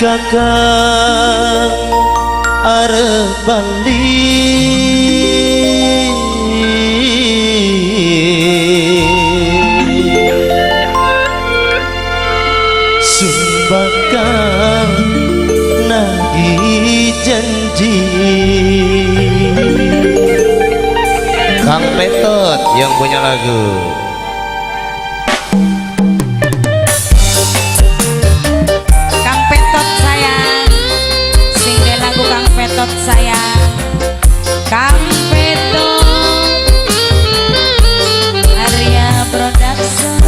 Kakang arep bali, sun bakal nagih janji. Kang Petot yang punya lagu. Kang Petot sayang, sing lagu Kang Petot sayang. Kang Petot Arya Production.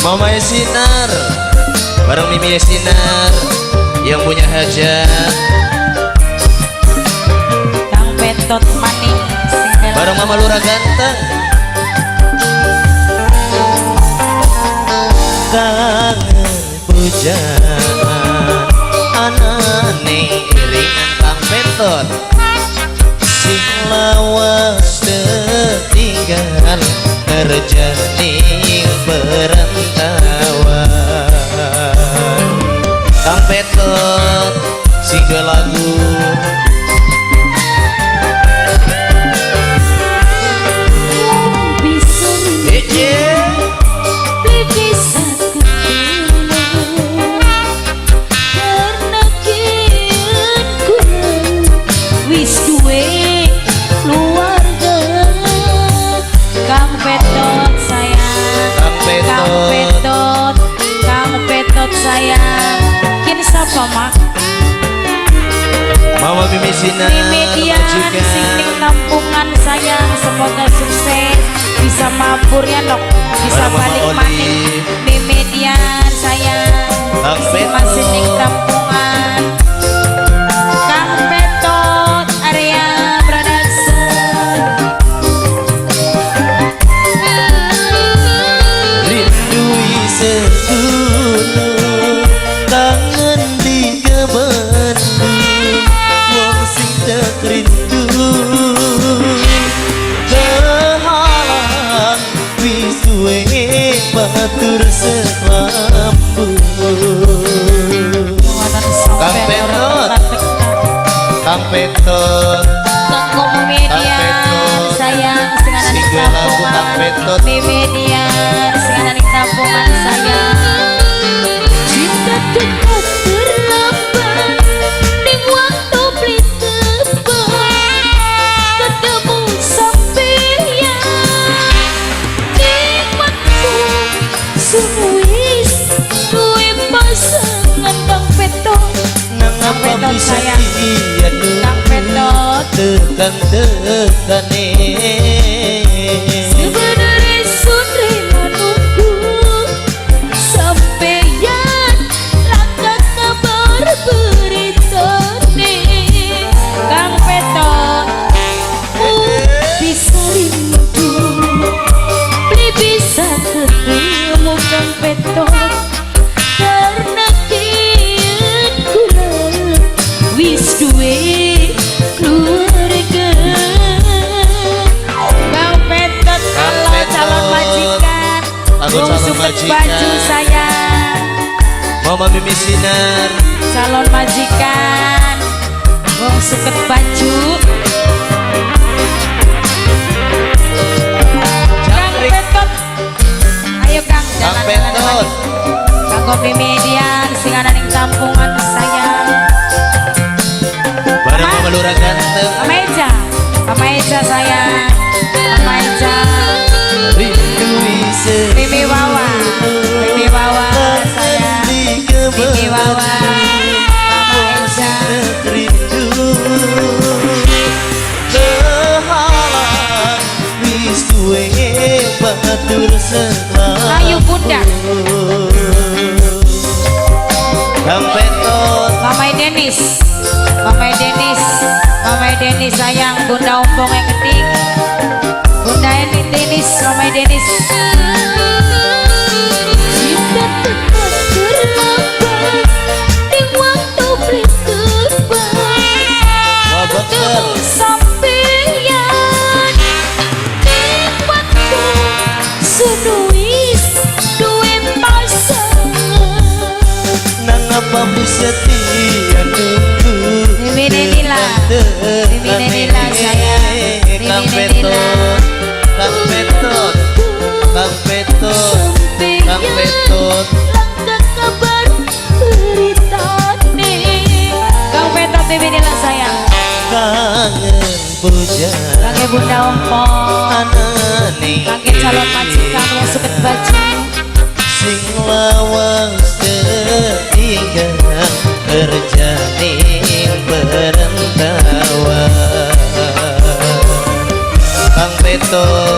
Mama Sinar bareng Mimi Sinar yang punya hajat. Kang Petot maning sing bareng Mama Lurah ganteng. Kangen pujaan anane iringan Kang Petot sing lawas tertinggal kerjaning perantauan. Kang Petot sing lagu. Mama Mimi Sinar Mimi sing ning tampungan sayang, semoga sukses bisa mabur ya nok, bisa balik maning. Mimi Dian sayang, masih ning tampungan. Kang Petot Arya Production. Rindu segunung kangen di kebendung wong sing tak rindu kehalang wis duwe batur selambu. Kang Petot, Kang Petot, Kang Median sayang, sing ana ning tampungan. Median sing ana ning tampungan sayang. Cinta tetap terlambat ning waktu beli tepat ketemu sampeyan ning waktu suwis duwe pasangan. Kang Petot, nang apa bisa Kang Petot tekan-tekane sebenarnya sun rela nunggu sampeyan laka kabar beritane. Kang Petot bisa rindu beli bisa ketemu Kang Petot karena kian kula wis duwe keluarga. Kang Petot kalau calon majikan, aku calon majikan baju sayang. Mama Mimi Sinar calon majikan wong suket baju. Kang Petot ayo Kang, Kang Petot kanggo Mimi Dian sing ana ning tampungan sayang. Bareng Mama Lurah ganteng. Mama Eja, Mama Eja sayang, Mama Eja. Mimi Wawa, Mimi Wawa sayang, Mimi Wawa, Mama Eja. Rindu kehalang wis duwe batur selambu. Ayo Bunda. Kang Petot, Mama Denis, Mama Denis, Mama Denis sayang, Bunda Ompong yang ketik. Bunda Denis, Mama Denis. Cinta tetap terlambat ning waktu beli tepat ketemu sampeyan ning waktu sunuis duwe pasangan. Apa beli setia nunggu? Mimi Nenila. Mimi Nenila, sayang. Mimi Kang Nenila. Petot, Kang Petot, Kang Petot, Kang Petot. Langka kabar beritane. Kang Petot, Mimi Nila sayang. Kangen puja Kangge Bunda Ompong. anane. Kangge calon majikan wong suket baju. Sing lawas tinggal kerja ning perantauan. Kang Petot.